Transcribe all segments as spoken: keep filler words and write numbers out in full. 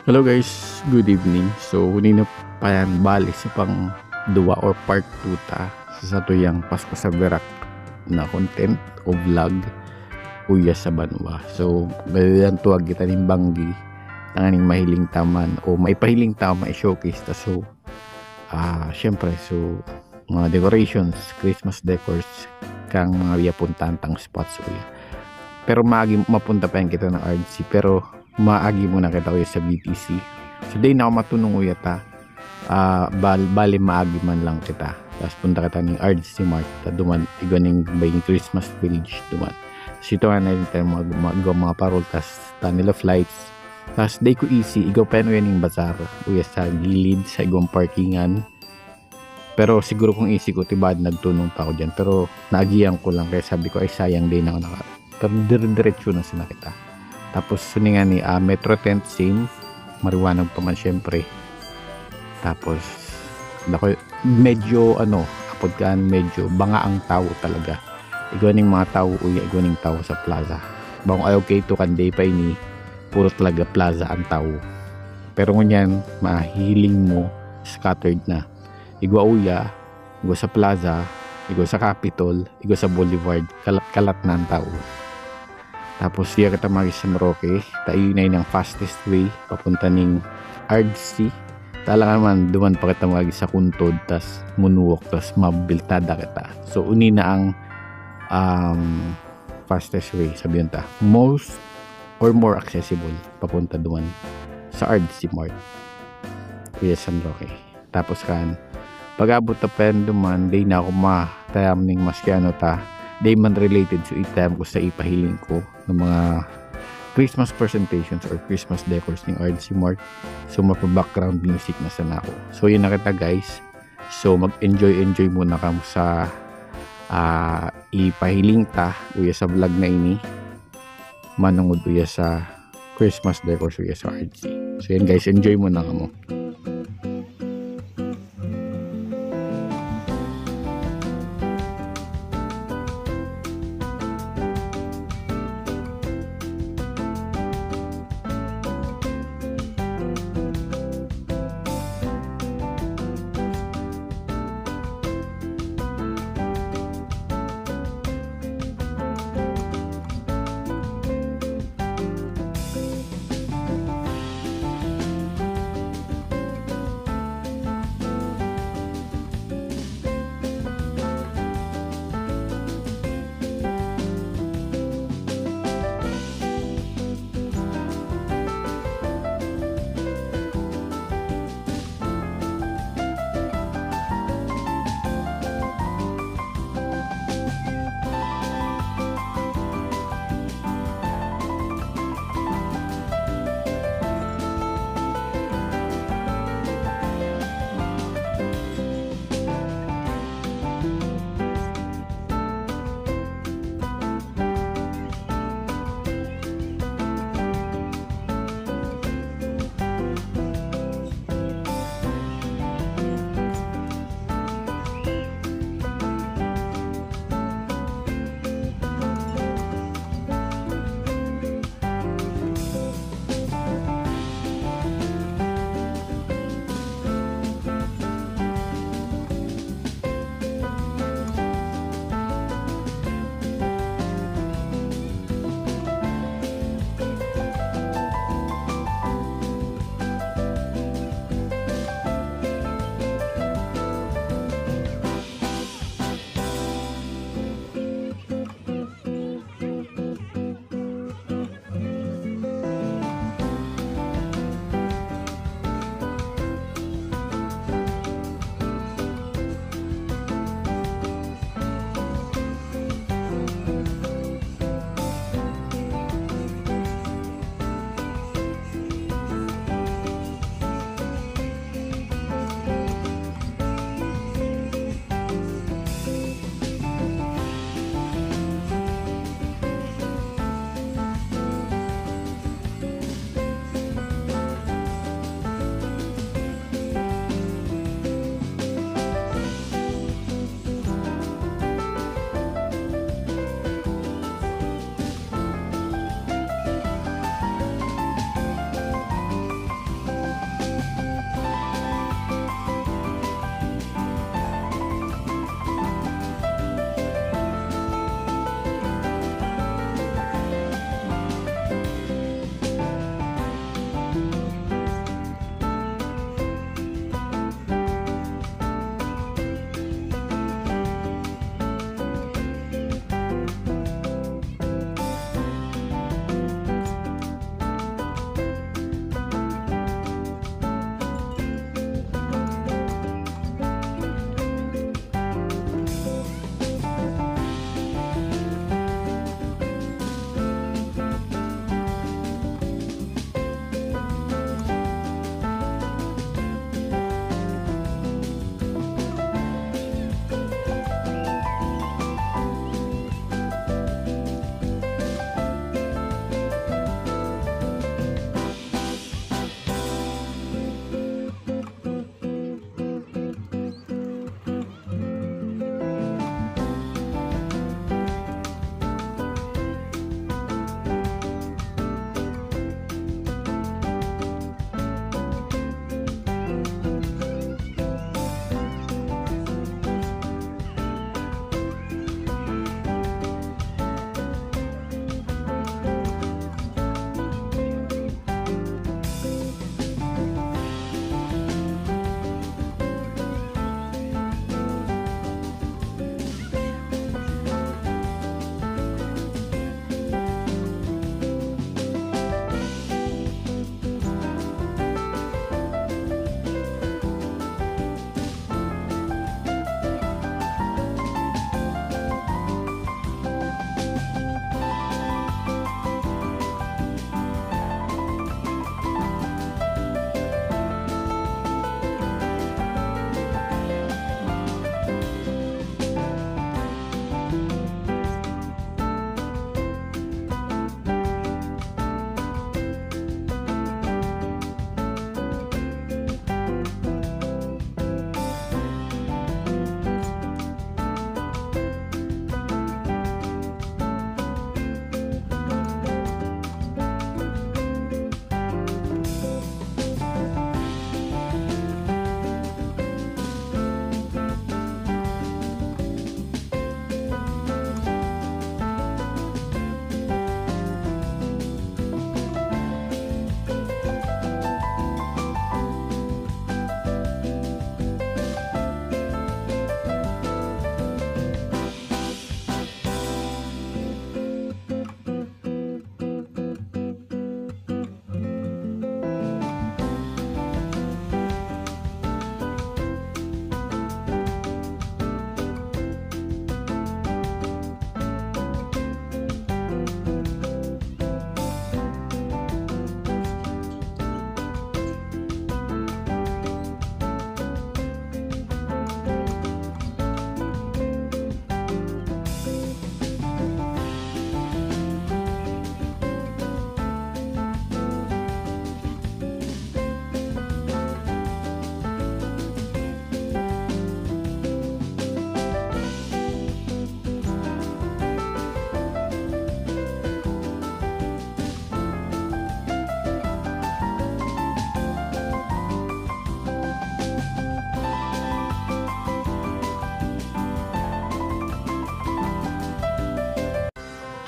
Hello guys, good evening. So, huli na pa yan, bali sa pang duwa or part two ta sa satuyang Pasko sa Virac na content o vlog, Uya sa Banwa. So, ganyan tuwag kita ning banggi, tanganing mahiling ta man o maipahiling ta, mai-showcase ta. So, ah, syempre, so, mga decorations, Christmas decors, kang mga yapuntahan tang spots, Uya. Pero maagi, mapunta pa yan kita ng R D C, pero maagi muna kita, Uya, sa B T C. So, dai na ako matunong, Uya, ta. Ah, bal-, bali maagi man lang kita. Tapos punta kita ning R D C Mart, ta duman, igwa ning baying Christmas Village duman. So, ito nga na rin tayo mag-, mag-, mga parol, tas tunnel of lights. Tas dai ko easy, igwa pa yan, Uya, ning bazaar, Uya, sa gilid, sa igwang parkingan. Pero siguro kung easy ko, tibaad nagtunong pa ako dyan. Pero naagihan ko lang, kaya sabi ko, "Ay, sayang, dai na ako naka-," Pero dire-diretso na sana kita. Tapos, suni nga ni, ah, Metro Tent, same. Maliwanag pa man, syempre. Tapos, dako-, medyo, ano, apod kan, medyo banga ang tawo talaga. Igwa ning mga tawo, Uya, igwa ning tawo sa plaza. Bang, ay, okay to, kan day pa ini, puro talaga plaza ang tawo. Pero ngunyan, mahihiling mo, scattered na. Igwa, Uya, igwa sa plaza, igwa sa Capitol, igwa sa Boulevard, kalat-kalat na ang tawo. Tapos, diya kita mag-, San Roque, ta iyo na yun ang fastest way papunta ning R D C. Talaga naman, duman pa kita mag-, sa Kuntod, tas moonwalk, tas mabiltada kita. So, uni na ang, um, fastest way, sabihin ta, most or more accessible papunta duman sa R D C Mart, Uya, San Roque. Tapos kan, pag-abot ta pa yan duman, dai na ako matayam ning maski ano ta, dai man related, so itayam ko sa ipahiling ko ng mga Christmas presentations or Christmas decors ning R D C Mart. So, mapa-background music na sana ako. So, yun na kita, guys. So, mag-enjoy-enjoy muna kamo sa, ah, ipahiling ta, Uya, sa vlog na ini. Manungod, Uya, sa Christmas decor, Uya, sa R D C. So, yan, guys, enjoy muna kamo.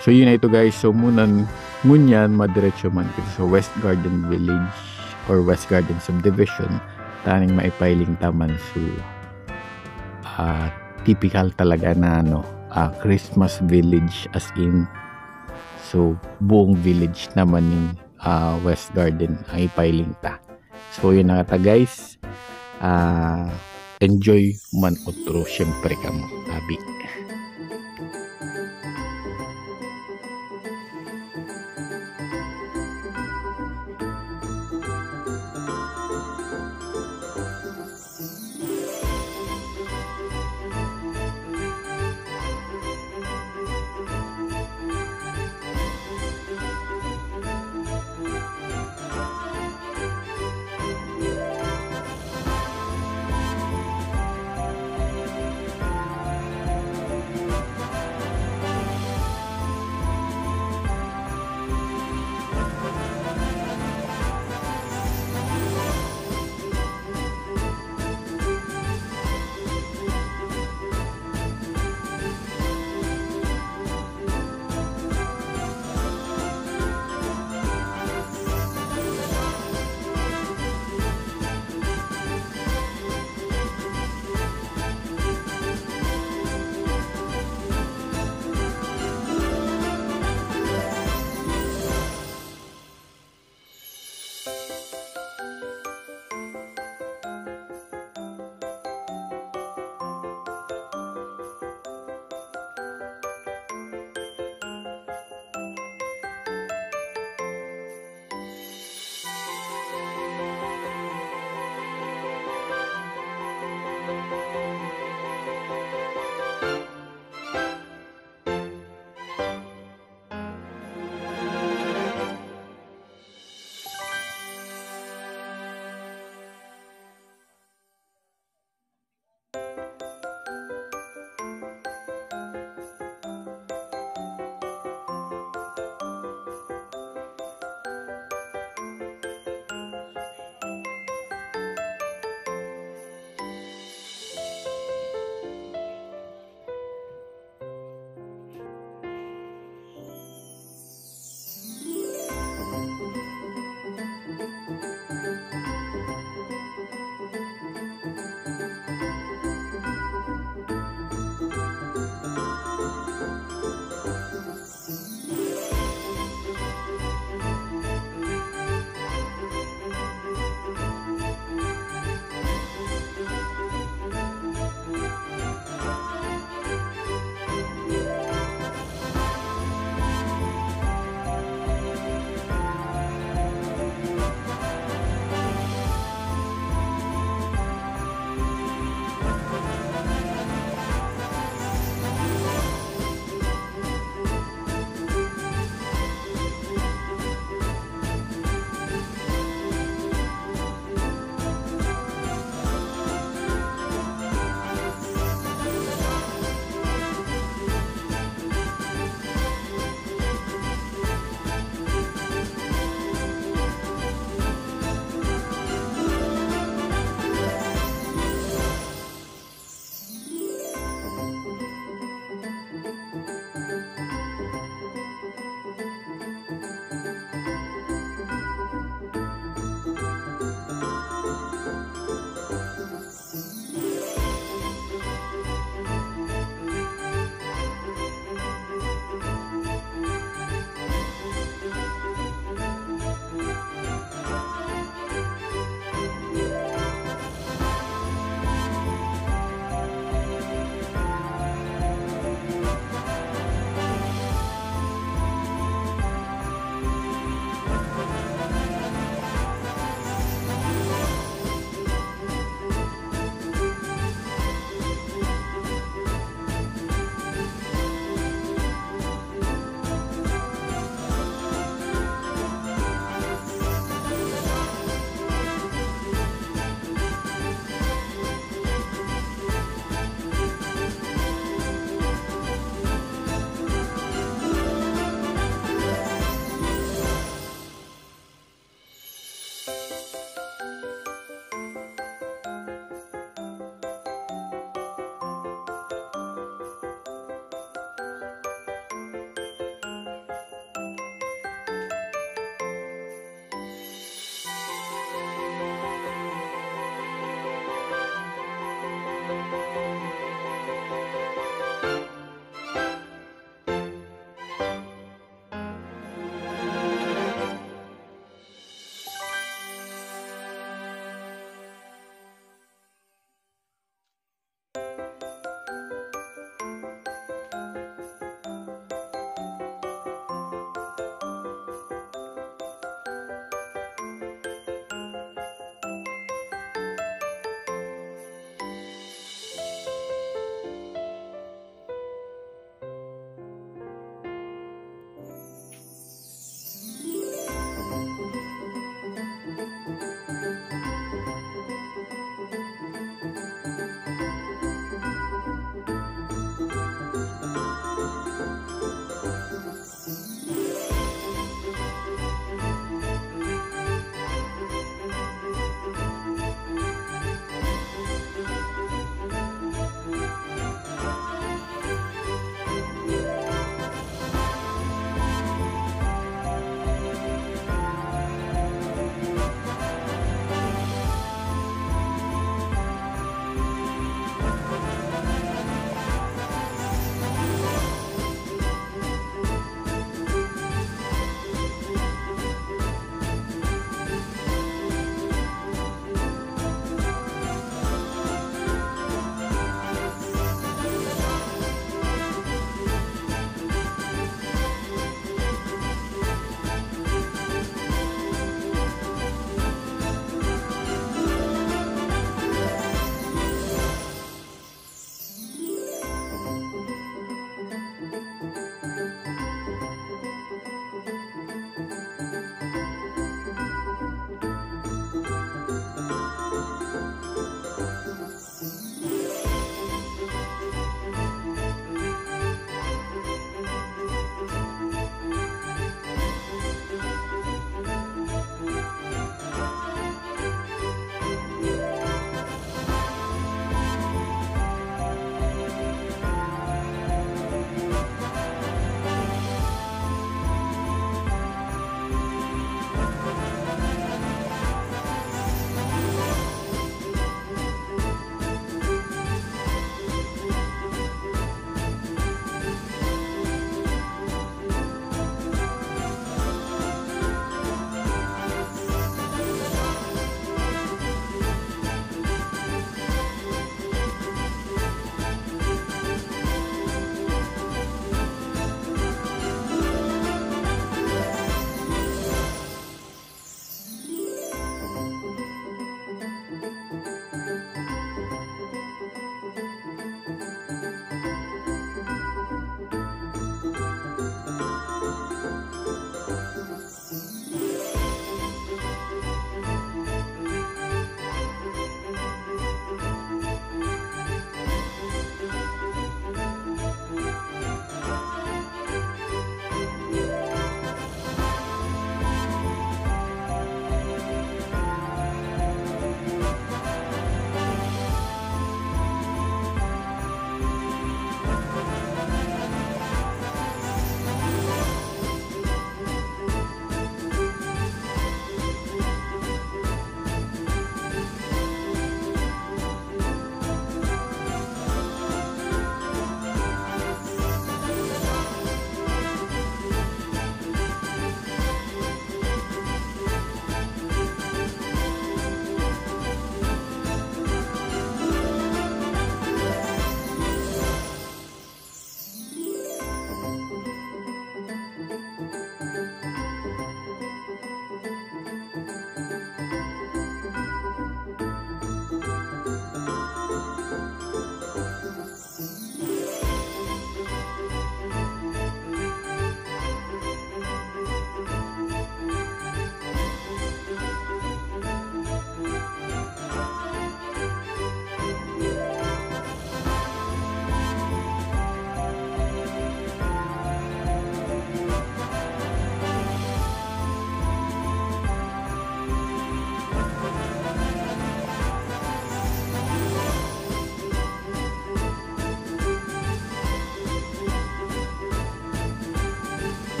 So yun na ito guys. So muna ngunyan madiretso man kita sa West Garden Village or West Garden Subdivision. Taning maipailing taman. So ah, typical talaga na ano, ah, Christmas village, as in. So buong village naman ni ah, West Garden ang ipailing ta. So yun na ta guys. Ah, enjoy man otro syempre kamo, abi.